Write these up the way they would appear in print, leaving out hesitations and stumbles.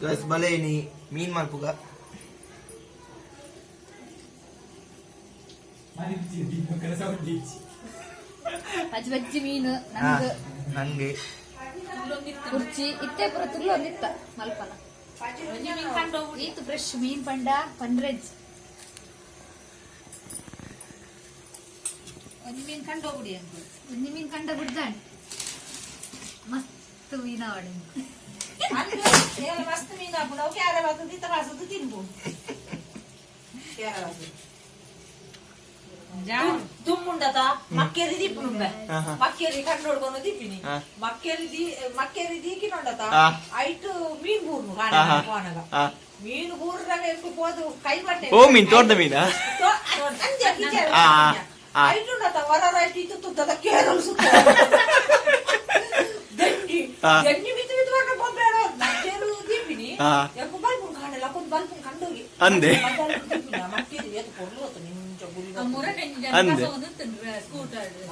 Guys ಬಲೆ ನೀ ಮೀನ್ ಮಲ್ಪುಗ. ಬಜ್ಜಿ ಬಜ್ಜಿ ಮೀನು ನಂಗೆ. ನಂಗೆ. ಕುರ್ಚಿ ಇತ್ತೆ ಪೂರ ತುಲ್ಲೊಂದಿತ್ತ ಮಲ್ಪನ. ಈತ್ ಫ್ರೆಶ್ ಮೀನ್ ಪಂಡ ಪಂಡ್ರೆಜ್. ಒಂಜಿ ಮೀನ್ ಕಂಡೋಗುಡಿ ಅಂಕು. ಒಂಜಿ ಮೀನ್ ಕಂಡ ಬಿಡ್ದಾಂಡ್ ಮಸ್ತ್ ಮೀನ್ ಆವಡೆ. ಮಸ್ತ್ ಮೀನ್ ಹಾಪುಂಡು ಅವು ಕ್ಯಾರೆ ಬಾತು ದಿತ್ತ ಬಾಸುದು ತಿನ್ಬು ಕ್ಯಾರೆ ಬಾತು. ದುಮ್ಮುಂಡತ ಮಕ್ಕೇರಿ ದೀಪುನುಂಬೆ. ಮಕ್ಕೇರಿ ಕಂಡೋಡ್ಕೊಂಡು ದೀಪಿನಿ. ಮಕ್ಕೇರಿ ದೀ ಮಕ್ಕೇರಿ ದೀಕಿನೊಂಡತ. ಐಟ್ ಮೀನ್ ಬೂರ್ನು ಕಾಣ ಕೋನಗ. ಮೀನು ಬೂರ್ನಾಗ ಎಕ್ಕು ಪೋದು ಕೈ ಬಟ್ಟೆ. ಓ ಮೀನ್ ತೋಟದ ಮೀನಾ? ಆ, ಆ. ಐಟುಂಡತ ವರ ರೈಟ್ ಇತ್ತು ತುದ್ದದ ಕೇರಳ ಸುತ್ತ ದಂಡಿ. ದಂಡಿ ಮಿತು ಮಿತು ಬರ್ನ ಬೊಂಬೇಡ ಮಕ್ಕೇರು ದೀಪಿನಿ. ಎಕ್ಕು ಬಲ್ಪುನ್ ಕಾಣಲ್ಲ ಅಕ್ಕೊಂದು ಬಲ್ಪುನ್ ಕಂಡೋಗಿ. ಅಂದೆ. ಮಕ್ಕೇರಿ ಏತು ಪೊರ್ಲು ಹೊತ್ತು ನಿಂಚ ಗುರಿ. ಅಂದೆ.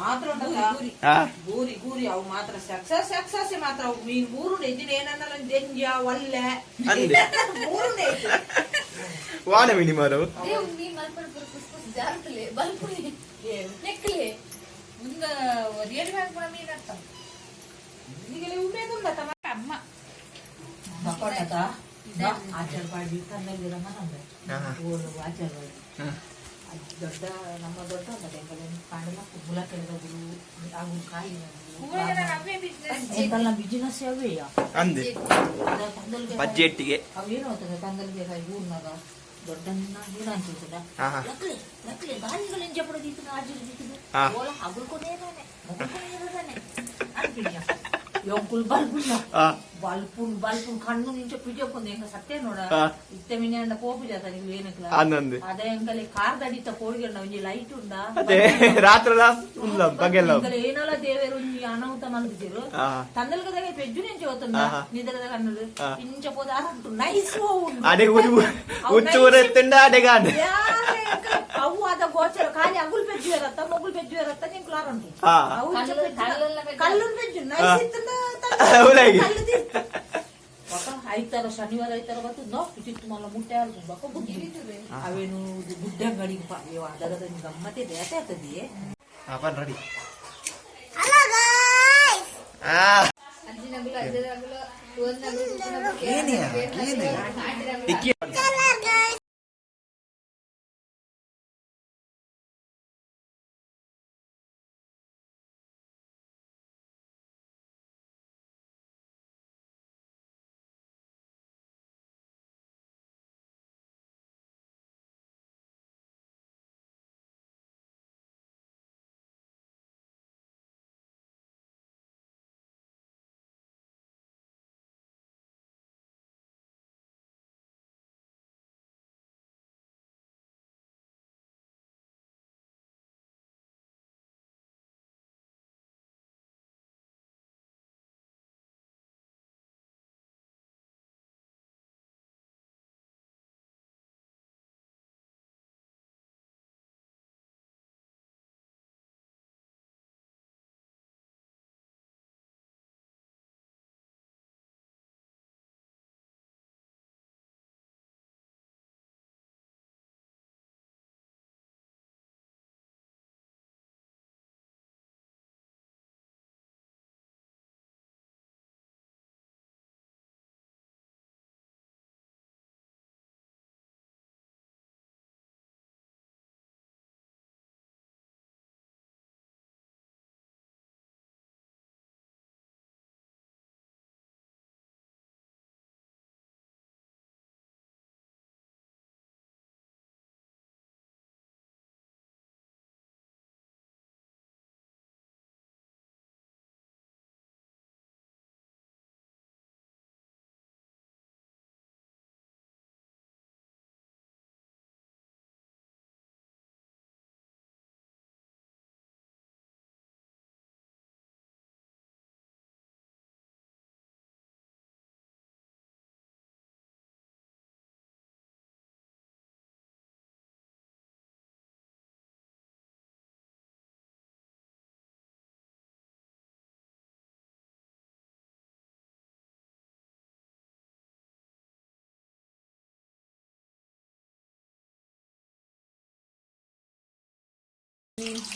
ಮಾತ್ರ ಉಂಡತ. ಗೂರಿ ಗೂರಿ ಅವು ಮಾತ್ರ ಸಕ್ಸಸ್ ಸಕ್ಸಸ್ ಮಾತ್ರ ಅವು ಮೀನ್ ಮೂರುಂಡೆ ಇದ್ದಿನ ಏನನ್ನಲ್ಲ ದೆಂಜ ಒಲ್ಲೆ. ಅಂದೆ. ಮೂರುಂಡೆ. ವಾನ ಮೀನಿ ಮಾರು. ದೇವ್ ಮೀನ್ ಮಲ್ಪನ ಪೂರ ಪುಸ್ ಪುಸ್ ಜಾರುತ್ತಲೆ ಬಲ್ಪುನಿ ನೆಕ್ಲೆ. ಮುಂದ ಒರಿಯಡಿ ಬ್ಯಾಂಕ್ ಮೀನ್ ಅರ್ಥ ಈಗಲೇ ಉಮೇದುಂಡತ ಅಮ್ಮ ಮಕ್ಕೊಂಡತ ಆಚಾರ ಪಾಡಿ ತಂದಲ್ಲಿರ ಮನಂದೆ. ಓಲು ಆಚಾರ ಪಾಡಿ. ಅದು ದೊಡ್ಡ ನಮ್ಮ ದೊಡ್ಡ ಉಂಟದ ಕಾಂಡ ಮುಲಕೆದ ಗುರು ಅವು ಕಾಯಿ ಎಂತೆಲ್ಲ ಬಿಸಿನೆಸ್ ಅವೇಯ. ಅಂದೆ. ತಂದಲ್ಗೆ. ಬಜ್ಜೆಟ್ಟಿಗೆ. ಅವೇನು ಹೋಗ್ತದೆ ತಂದಲ್ಗೆ ಕಾಯಿ ಊರ್ನಾಗ ದೊಡ್ಡನ್ನ ನೀರಾಂಚಿರ್ತದ. ಲಕ್ಲೆ ಲಕ್ಲೆ ಗಾಳಿಗಳು ಎಂಜ ಪಡೋದಿತ್ತು ಆಜಿರ್ದಿತ್ತು. ಓಲ ಹಗುಲ್ಕೊನೇದಾನೆ ಮೊಗುಲ್ಕೊನೇದಾನೆ ಅನ್ಪಿಣ್ಯ ಯೊಂಕುಲ್ ಬಲ್ಪುಣ್ಣ. ಬಲ್ಪುನ್ ಬಲ್ಪುನ್ ಕಣ್ಣು ನಿಂಚ ಪಿಜೊಕ್ಕೊಂದು ಎಂಕ ಸತ್ಯ ನೋಡ. ಇತ್ತೆ ಮಿನಿ ಪೋಪು ಜಾತ ನೀವು ಏನಕ್ಲ. ಅಂದಂದೆ. ಅದೇ ಎಂಕಲೆ ಕಾರ್ ದಡಿತ ಕೋಳಿಗಣ್ಣ ಒಂಜಿ ಲೈಟ್ ಉಂಡ. ಅದೇ ರಾತ್ರಿ ಉಲ್ಲ ಬಗೆಲ್ಲ. ಎಂಕಲೆ ಏನಲ್ಲ ದೇವೇರು ಒಂಜಿ ಅನಾಹುತ ಮಲ್ದಿರು. ತಂದಲ್ಗದಾಗ ಪೆಜ್ಜು ನಿಂಚ ಹೋತಂದ. ನಿದ್ರದ ಕಣ್ಣು. ಇಂಚ ಪೋದ ಅರಂಟು ನೈಸ್. ಅಡೆ ಉಚ್ಚು ಊರೆತ್ತುಂಡ ಅಡೆಗಾಂಡೆ. ಅವು ಅದ ಗೋಚರ ಖಾಲಿ ಅಗುಲ್ ಪೆಜ್ಜು ಇರತ್ತ ಮೊಗುಲ್ ಪೆಜ್ಜು ಇರತ್ತ ನಿಂಕುಲು ಅರಂಟು. ಅವು ಇಂಚ ಕಲ್ಲುಲ್ಲ ಪೆಜ್ಜು. ಕಲ್ಲುನ್ ಪೆಜ್ಜು ನೈಸ್ ಇತ್ತಂದ. ಉಲಾಗಿ. ಕಲ್ಲು ತೀರ್ತು. ಬೊಕ ಐತಾರ ಶನಿವಾರ ಐತಾರ ಬತ್ತು ನೋ ಇತ್ತಿತ್ತು ಮಲ್ಲ ಮುಟ್ಟೆ ಆಲ್ಪು ಬೊಕ ಬುದ್ಧಿ ಅವೇನು ಗುಡ್ಡೆ ಅಂಗಡಿ ಅದರದ ಗಮ್ಮತ್ತೆ ಬೇತೆ ಆಗ್ತದೆ. ಪನ್ ರೆಡಿ. ಅಜ್ಜಿನಗುಲು ಅಜ್ಜನಗುಲು ತೋನ್ನಗುಲು. ಏನೇ ಏನೇ ಇಕ್ಕಿ.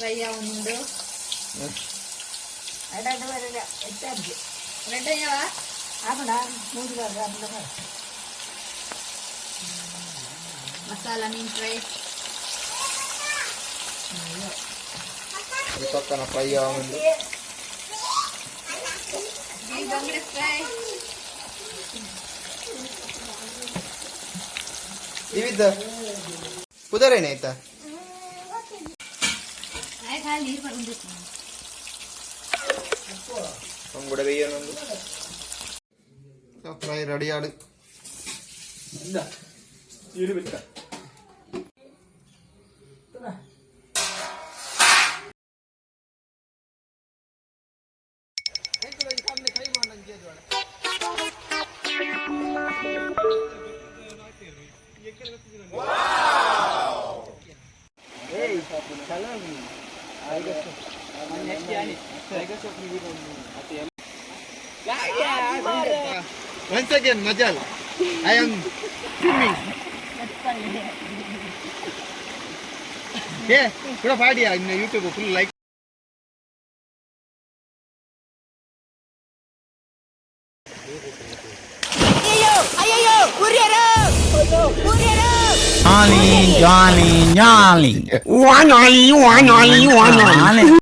ಫ್ರೈ ಆವೊಂದುಂಡು. ರೆಡ್ ಅಯ್ಯವ. ಮಸಾಲ ಮೀನ್ ಫ್ರೈ. ಈ ಪಕ್ಕನ ಫ್ರೈ ಆವೊಂದು. ಬಂಗಡೆ ಫ್ರೈ. ವಿವಿಧ ಪುದರೇನೆ ಆಯ್ತಾ? ಆಯ್ತು, ಹಾಲು ನೀರು ಬಂದು. ಬಂಗುಡೆ ಬೇಯನೊಂದು ಫ್ರೈ ರೆಡಿ ಆಡು. Once again, Majal, I am swimming. Hey, ಕೂಡ ಪಾಡಿಯಾ ಇನ್ನು YouTube full like. Jolly, jolly, jolly. One, jolly, one, jolly, one, jolly.